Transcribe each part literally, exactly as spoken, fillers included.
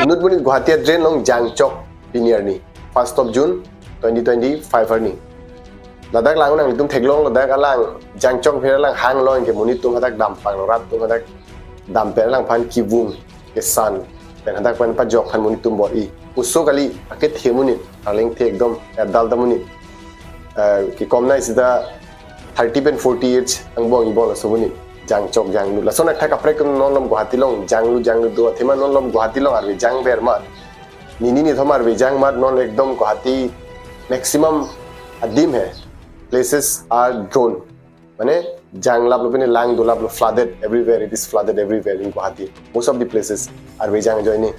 Inut monit Guwahati a-drain along jangchok pini arni, first of June twenty twenty-five arni. Ladak lang nanglitum theklong, ladak alang jangchok pher alang hanglo anke monit atum hadak dampang lo, rat atum hadak dampen alangphan kevung kesan pen hadak pen pajok aphan monit atum bor-i. Oso kali, akethe monit, arleng the ekdom adult amonit. Eh, kekomnai sita thirty pen forty age angbong ibong laso monit. Jangchok janglut. Lason athak kaprek non lom Guwahati along janglut janglut do athema non lom Guwahati along arve jangver amat. Nini nithom arve jang amat non ekdom Guwahati maximum adim he places are drawn. Mane, janglaplo pine lang dolaplo, flooded everywhere. It is flooded everywhere in Guwahati. Most of the places arve jang ajoine.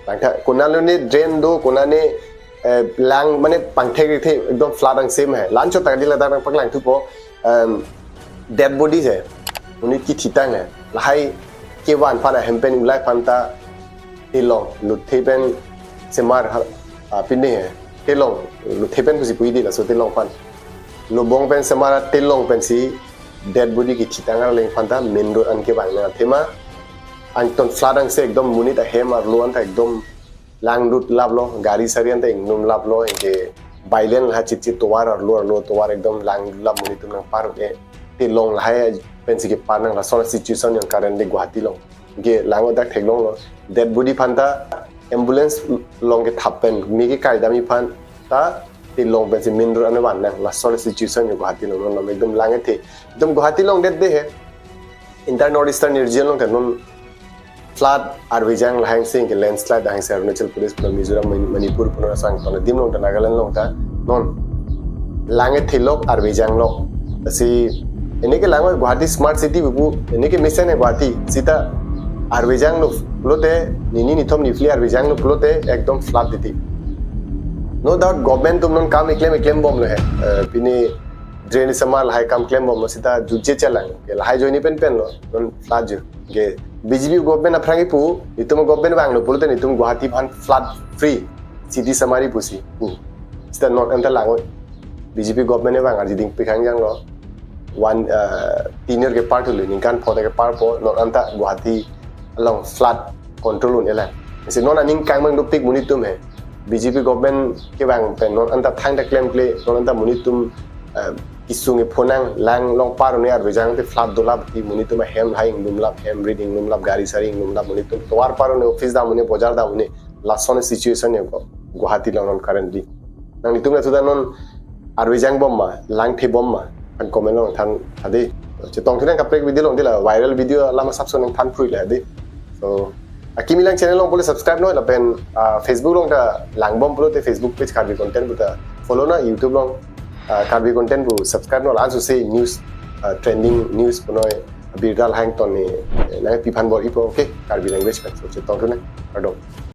Langtha, konat lo ne drain do, konat ne, eh, lang, mane pangthek rithe, ekdom flood ang same hai. Lanchot ta kali ladak nangpaklang thupo, um, dead body hai. Monit kethitang hai. Lahai kevan aphan ahem pen ulai aphan ta telong, luthe pen semar ha, ah, pine hai. Telong, luthe pen pusi puji di laso telong aphan. Lobong pen semar telong pensi dead body kethitang arleng aphan ta main road an kevang nang athema. Angton flood angse ekdom monit ahem arlo an ta ekdom lang dolaplo, gari sari an ta inglumlaplo, anke bailen lahai chitchit tovar arlo arlo tovar ekdom lang dolap, monit atum nangpar-e telong lahai pensi kepar nang lason situation yang currently Guwahati along. Anke lang dak theklonglo. Dead body aphan ta ambulance along kethap pen me kekaidam aphan ta telong pensi main road an van nang lason situation yang Guwahati along non ekdom lang ethe. Ekdom Guwahati along det de hai. Entire North Eastern region along ta non flood arve jang lahai angse anke landslide lahai angse Arunachal Pradesh pulo Mizoram, Mani-, Manipur pulo asang ton adim along ta Nagaland along ta non lang ethe lok arve jang lok. Lasi eneke lang oi Guwahati smart city bubu, eneke mesen hai Guwahati. Sita arve janglo pulote, nini nithom niphli arve janglo pulote ekdom flood titi. No doubt government atum non kam eklem eklem bomlo hai. Eh, pine drain semar lahai kam klem bomlo sita jutje chelang. Ke lahai ajoine pen penlo non flood jo. Ke B J P government aphrang kipu, itum government vanglo pulote itum Guwahati aphan flood free city samari pusi pu. Sita non anta lang oi. B J P government vang arjiding pikhang janglo. One, uh, tenure kepar thulo, ningkan pho ta keparpo, non anta Guwahati along flood control un-e lang. Lasi non aning kangmang dopik monit atum hai. B J P government kevang pen non anta thangta klemkle, non anta monit atum, eh, kesung kepho nang, lang along par un-e arve jang te flood dolap ti monit atum ahem hai inglumlap, hem rit inglumlap, gari sari inglumlap, monit atum tovar par un-e, office dam un-e, bojar dam un-e, lason situation yang Gu-, Guwahati along non currently. Nanglitum la sudah non arve jang bom ma, lang the bom ma, an comment along than tha dei. Chetong thu nang kaprek video along dei, la viral video alam asapso nangthan phrui la dei. So, akimi lang channel along pule subscribe noi lapen, ah, Facebook along ta lang bom pulote Facebook page Karbi Content pu ta follow noi, YouTube along, ah, Karbi Content pu subscribe noi, la-an sose news, ah, trending news punoi birta lahai angton ne, eh, nangpi aphan bor-ipo, okay, Karbi language pen. So, chetong thu nang, kardom.